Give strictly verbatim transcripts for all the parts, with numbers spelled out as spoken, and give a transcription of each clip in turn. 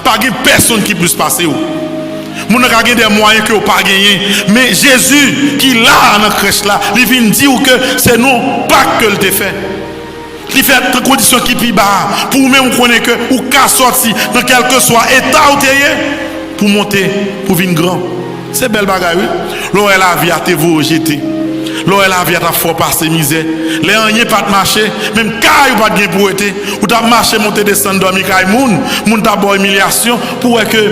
Pa gen pèsonn ki plis pase w. Moun nan ka gen de mwayen ke w pa genyen. Men Jezi ki la a nan krèch la, li vin di w ke se yon pak ke l te fè. Li fè nan kondisyon ki pi ba a. Pou ou menm, ou konnen ke ou ka sòti nan kèlkeswa eta ou te ye pou monte, pou vin gran. Se bèl bagay, wi. Lè w wè lavi a te voye w jete. Lè w wè lavi a t ap fè w pase mizè. Lè anyen pa t mache, menm kay ou pa t gen pou rete. Ou t ap mache monte desann dòmi kay moun. Moun t ap ba w imilyasyon pou wè ke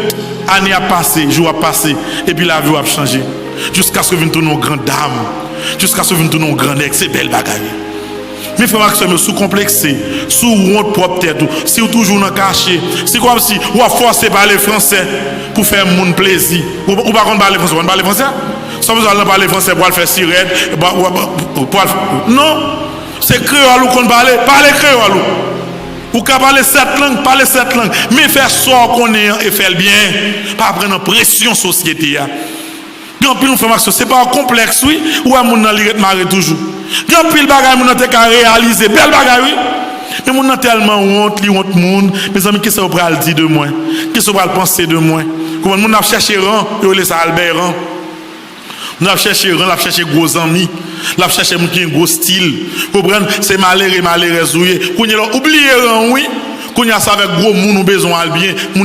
ane ap pase, jou ap pase, epi lavi w ap chanje. Jiskaske w vin tounen yon gran dam. Jiskaske w vin tounen yon gran nèg. Se bèl bagay, wi. Men frè m ak sè m yo, si w konplekse, si w wont pwòp tèt ou, si w toujou nan kache, se kòmsi w ap fòse pale fransè pou fè moun plezi. Ou, ou pa konn pale fransè, ou konn pale fransè? Sa w bezwen al nan pale fransè pou al fè sirèt, pou, pou, pou, pou al fè, non! Se kreyòl ou konn pale, pale kreyòl ou. Ou ka pale sèt lang, pale sèt lang. Men fè sa w konnen an e fè l byen. Pa pran nan presyon sosyete a. Gen anpil moun frè m ak sè, se pa yon konplèks, wi, ou wè moun nan li ret mare toujou. Gen anpil bagay moun nan te ka reyalize, bèl bagay, wi. Men moun nan tèlman wont, li wont moun. Mezanmi, kisa yo pral di de mwen? Kisa yo pral panse de mwen? Konprann, moun nan ap chèche ran, yo rele sa Albè Ran. Moun nan ap chèche ran, l ap chèche gwo zanmi, l ap chèche moun ki gen gwo stil. Konprann, se malere, malerèz ou ye. Kounye a la, ou bliye ran, wi. Kounye a, se avèk gwo moun ou bezwen al byen, moun